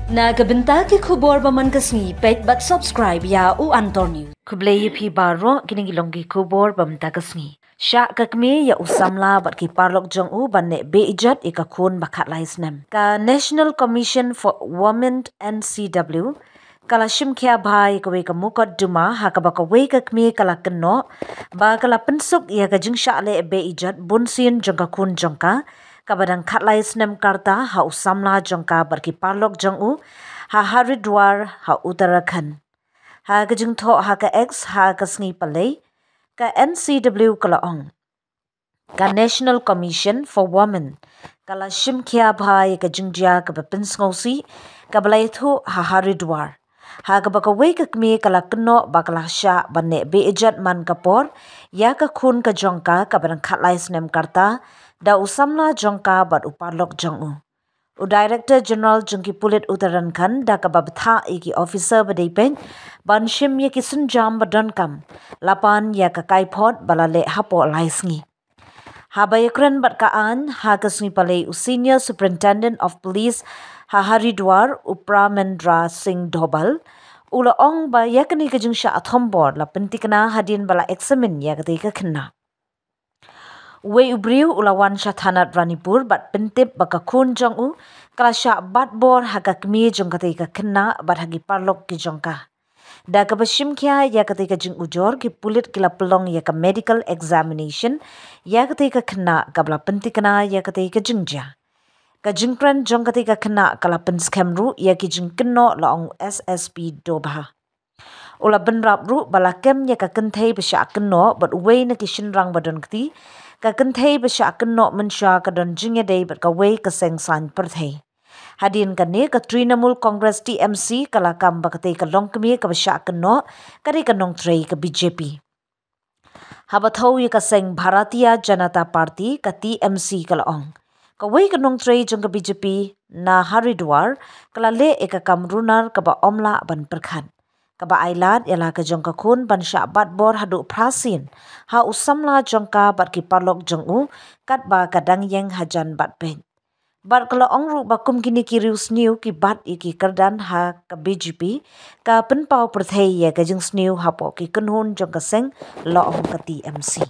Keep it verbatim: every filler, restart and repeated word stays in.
Na ka bynta ki khubor ba man ka sngi, peit bad subscribe ïa U Antor News. Khublei ïa phi baroh, kine ki long ki khubor ba mynta ka sngi. Shah ka kmie ïa u samla bad ki paralok jong u ban neh be-ijot ïa ka khun ba khatlai snem. Ka National Commission for Women, N C W, ka la shim khia bha ïa kawei ka mukotduma ha kaba kawei ka kmie ka la kynnoh ba ka la pynsuk ïa ka jingshah leh be-ijot bunsien jong ka khun jong ka, kaba dang khatlai snem ka rta, ha u samla jong ka bad ki paralok jong u ha Haridwar ha Uttarakhand. Ha ka jingthoh ha ka X ha ka sngi Palei, ka N C W ka la ong, ka National Commission for Women ka la shim khia bha ïa ka jingjia kaba pynsngewsih kaba la ïathuh ha Haridwar, ha kaba kawei ka kmie ka la kynnoh ba ka la shah ban neh be-ijot man ka por ïa ka khun ka jong ka, kaba dang khatlai snem ka rta, da u samla jong ka bad u paralok jong u. U Director General jong ki pulit Uttarakhand da kaba bthah ïa ki officer ba dei peit ban shim ïa ki sienjam ba donkam, la pan ïa ka kaiphod ba la leh hapoh lai sngi. Haba ïakren bad ka aiñ ha ka sngi Palei, u Senior Superintendent of Police ha Haridwar, u Pramendra Singh Dobhal, u la ong ba ïa kane ka jingshah thombor la pynthikna hadien ba la examine ïa katei ka khynnah. Uwei u briew u la wan sha thanat Ranipur bad pyntip ba ka khun jong u ka la shah bat bor ha ka kmie jong katei ka khynnah bad ha ki paralok ki jong ka. Da kaba shim khia ïa katei ka jingujor, ki pulit ki la pynlong ïa ka medical examination ïa katei ka khynnah, kaba la pynthikna ïa katei ka jingjia. Ka jingkren jong katei ka khynnah ka la pynskhem ruh ïa ki jingkynnoh, la ong S S P Dobhal. U la bynrap ruh ba la kem ïa ka kynthei ba shah kynnoh bad uwei na ki shynrang ba don kti. Ka kynthei ba shah kynnoh mynshuwa ka don jingïadei bad kawei ka seng saiñ pyrthei. Hadien kane, ka Trinamool Congress, T M C, ka la kam ba katei ka longkmie kaba shah kynnoh ka dei ka nongtrei ka B J P. Haba thew ïa ka seng Bharatiya Janata Party, ka T M C ka la ong, kawei ka nongtrei jong ka B J P na Haridwar ka la leh ïa ka kam runar kaba ym lah ban pyrkhat, kaba ailad ïa la ka jong ka khun ban shah bat bor haduh phra sien ha u samla jong ka bad ki paralok jong u, katba ka dang ïeng hajan bad peit. Bad ka la ong ruh ba kum kine ki riewsniew ki bat ïa ki kyrdan ha ka B J P, ka pynpaw pyrthei ïa ka jingsniew hapoh ki kynhun jong ka seng, la ong ka T M C.